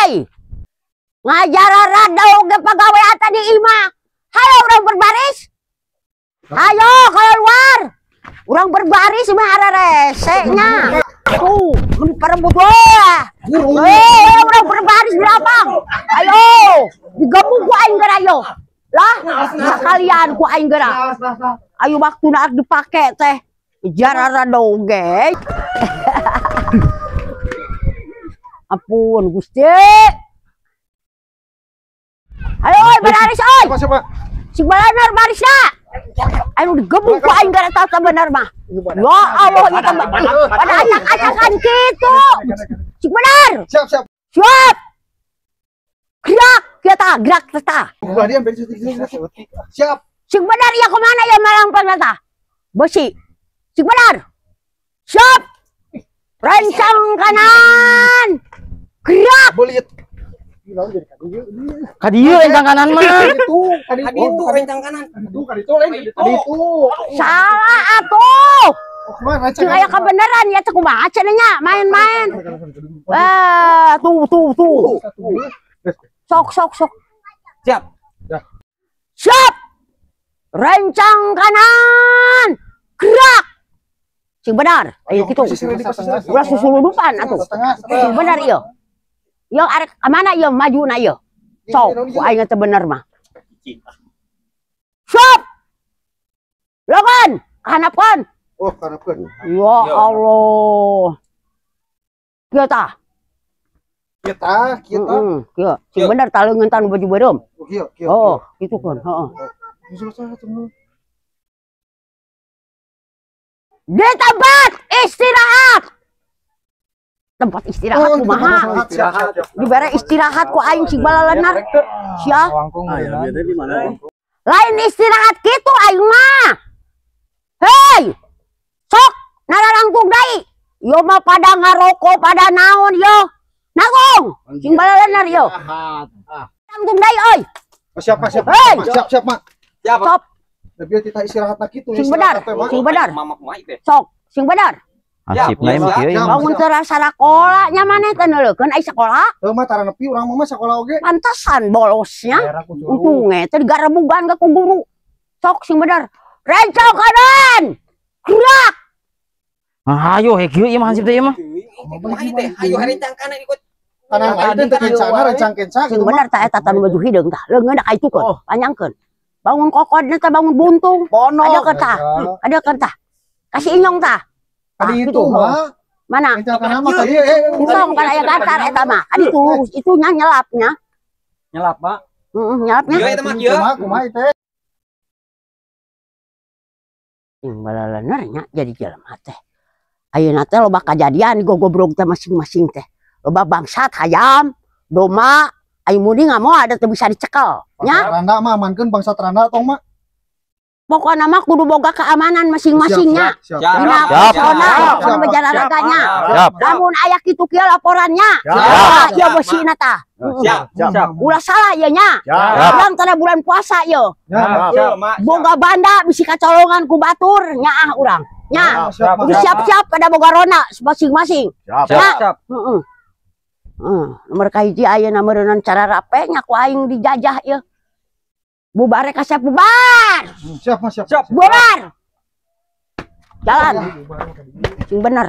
Hei. Ngajar rada oge pagawean tadi imah. Hayo urang berbaris. Hayo keluar. Urang berbaris mah ararese nya. Tuh, mun parebut we. Eh, urang berbaris di lapang. Ayo, digebuk ku aing geura yo. Lah, sekalian ku aing geura. Ayo waktuna dipake teh. Jarara doge. Ampun Gusti. Ayo oi bararis oi. Siapa? Sing balanar barisna. Anu digebuk ku aing gara tata bener mah. Ya Allah ieu teh pada acak-acakan kitu. Sing bener. Siap, siap. Siap. Gerak kieu tah, gerak tah. Siap. Sing bener ieu kumaha ieu malampang tah? Besi. Sing bener. Siap. Rencang kanan. Gerak. Belit. Kadieu rencang kanan mah. Kaditu rencang kanan. Aduh, kaditu lain. Kaditu. Salah atuh. Oh, kumaha Cing aya kebenaran ya teh kumaha cenah nya main-main. Eh, tuh tuh tuh. Sok sok sok. Siap. Siap. Rencang kanan. Gerak. Sing benar. Ayo kitu. Ulah susuludupan atuh. Sing benar ieu. Yo arek mana ieu majuna ieu. Sok ku aing teh bener mah. Siap. Lawan, kahanapkeun. Oh, kahanapkeun. Ya Allah. Kieu tah. Kieu tah, kieu tah. Heeh, kieu. Sing bener tah leungeun tah nu baju beureum. Oh, kieu, kieu. Oh, kitu kan, heeh. Di tempat istirahat. Tempat istirahat kumaha? Dibere istirahat ku aing sing balalenar. Sia. Lain istirahat kitu aing mah. Hei. Sok nararangkung deui. Yo mah pada ngarokok pada naon yo. Nanggung sing balalenar yo. Nanggung deui euy. Siap, siap. Siap, siap, Mak. Siap. Sok. Tapi kita istirahat kitu. Sing benar, sing benar. Sok, sing benar. Hansip na mah kieu. Bangun teu rasa sakola nya maneh teh neuleukeun ai sakola. Heuh mah tara nepi urang mah sakola oge. Pantesan bolosnya. Untung teh digarebugan ka ku guru. Sok sing bener. Rencang kanan. Gerak. Hayo he kieu ieu mah hansip teh ieu mah. Kumaha teh? Hayo rencang kanan ikut. Kanan lain teh kencana rencang kenca. Sing bener tah eta tah nu baju hideung tah. Leungeun ka itukeun, panjangkeun. Bangun kokodna teh bangun buntung. Ada keun tah. Ada keun tah. Kasih inyong tah. Tadi itu mah. Mana? Entong kan aya gantar eta mah. Kan itu itu nya nyelapnya. Nyelap, Pak. Heeh, nyelapnya. Ieu eta mah kieu. Kumaha teh? Sing balalener nya jadi jelema teh. Ayeuna teh loba kajadian gogobrog teh masing-masing teh. Loba bangsat hayam, domba, aing muni ngamoal ada teu bisa dicekel nya. Randa mah amankeun bangsat randa tong mah. Pokokna mah kudu boga keamanan masing-masingnya. Dina persona anu bejalaraganya. Lamun aya kitu kieu laporannya. Ieu besina tah. Siap, siap. Ulah salah ieu nya. Urang tanda bulan puasa ieu. Boga banda bisi kacolongan ku batur nyaah urang. Nya. Kudu siap-siap pada boga rona masing-masing. Siap. Heeh. Nomor kahiji ayeuna meureunnan cara rape nya ku aing dijajah ieu. Bubar kasep bubar. Siap, Mas, siap. Bubar. Jalan. Sing bener.